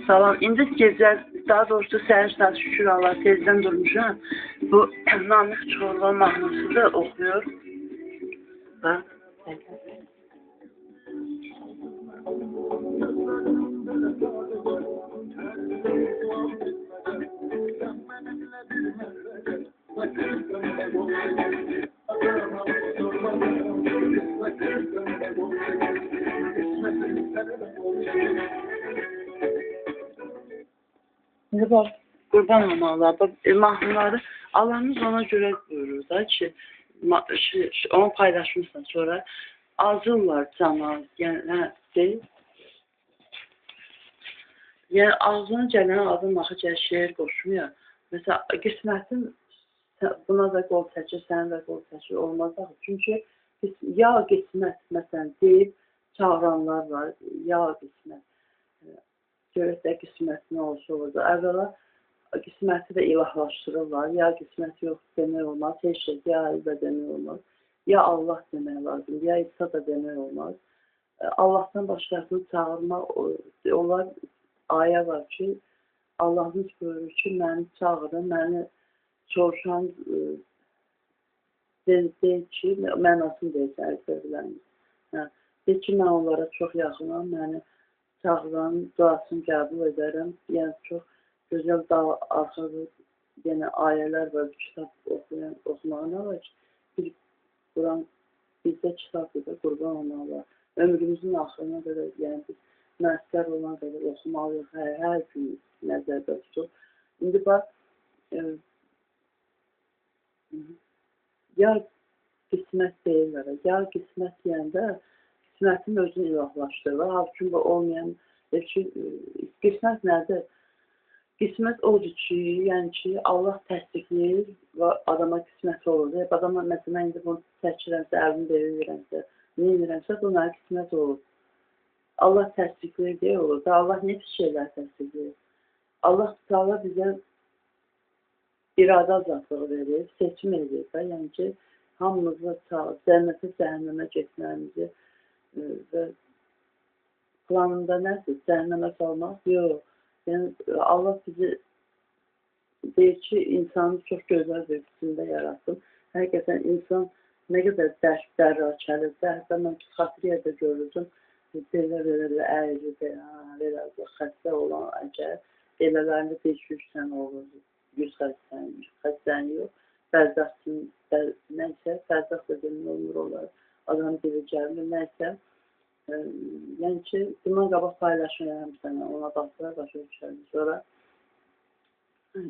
Salam. İndi gecə, daha doğrusu səhər saat şükür Allah tezdən durmuşam. Bu Namiq Çuxurova mahnısı da oxuyur. Bax. İndi bax, qurban olum Allah, bax, mahnıları Allahımız ona görə buyurur da ki, onu paylaşmışsan sonra azırlar camaat, yəni, hə, deyil. Yəni, ağzına gələn adam axı gəl şeir qoşmuyor. Məsələn, qismətin buna da qol çəkir, sənin də qol çəkir, olmaz axı. Çünki ya qismət, məsələn, deyib çağıranlar var, ya qismət. Görək də qismət nə olsa olacaq. Əvvəla qisməti də ilahlaşdırırlar. Ya qismət yox demək olmaz, heç şey, ya əlbə demək olmaz. Ya Allah demək lazım, ya İsa da demək olmaz. Allahdan başqasını çağırmaq, onlar ayə var ki, Allahımız buyurur ki, məni çağırın, məni soruşan deyir ki, mənasını deyirsə, əlbələrimiz. Hə, deyir ki, mən onlara çox yaxınam, məni çağıran duasını qəbul edərəm. Yəni, çox gözəl daha arxada yenə ayələr var, kitab oxuyan, oxumağa nə var ki, bir Quran bizdə kitabdır da, qurban olmalı. Ömrümüzün axırına qədər, yəni biz məstər olan qədər oxumalıyıq, hər gün nəzərdə tutub. İndi bax, ya qismət deyirlər, ya qismət deyəndə qismətin özünü ilahlaşdırırlar. Halbuki bu olmayan, ki, qismət nədir? Qismət odur ki, yəni ki, Allah təsdiqləyir və adama qismət olur. Adama, məsələn, indi bunu çəkirəmsə, əlini belə verirəmsə, nə edirəmsə, bu mənə qismət olur. Allah təsdiqləyir deyə olur da, Allah nə pis şeylər təsdiqləyir? Allah Teala bizə iradə azadlığı verir, seçim edir də, yəni ki, hamımızı cənnətə, cəhənnəmə getməyimizi və planında nədir? Cəhənnəmə salmaq? Yox. Yəni, Allah bizi deyir ki, insanı çox gözəl bir biçimdə yaratdım. Həqiqətən insan nə qədər dərrakəlir, hətta mən psixiatriyada görürdüm, belə-belə əyri, belə xəstə olan əgər, elələrində 500 sənə olur, 100 xəstəni yox, bərzəxsin, nəysə, bərzəx da demək olmur onlar, adam dili gəlmir, nəysə. Yəni ki, bundan qabaq paylaşmayam sənə, ona baxdılar, başa düşərdim. Sonra,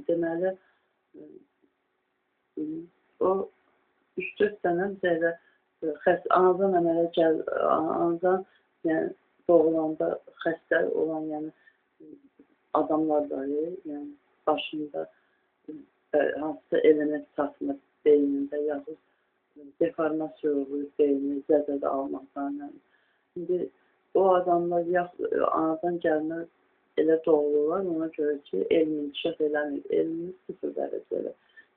deməli, o 3-4 dənə bizə anadan əmələ gəl, anadan yəni, doğulanda xəstə olan yəni, adamlar var, yəni, başında hansısa element çatmır beynində, yaxud deformasiya olur beyni, zədədə almaqdan. Yəni. İndi o adamlar yaxud anadan gəlmə elə doğulurlar, ona görə ki, elm inkişaf eləmir, elmimiz sıfır dərəcədə.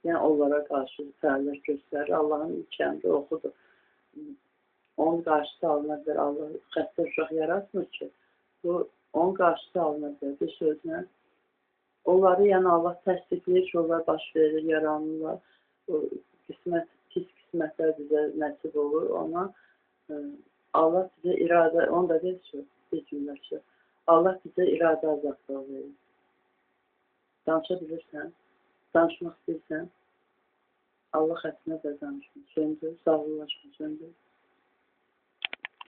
Yəni, onlara qarşı fəaliyyət göstərir, Allahın ilk əmri oxudur. Onun qarşısı alına bilər, Allah xəstə uşaq yaratmır ki, bu onun qarşısı alına bilər, bir sözlə. Onları yəni Allah təsdiqləyir ki, onlar baş verir, yaranırlar. O qismət, pis qismətlər bizə nəsib olur. Ona Allah bizə iradə, onu da deyir ki, bir cümləsi, Allah bizə iradə azadlığı verir. Danışa bilirsən, danışmaq istəyirsən, Allah xətrinə də danışma, söndür, sağollaşma, söndür.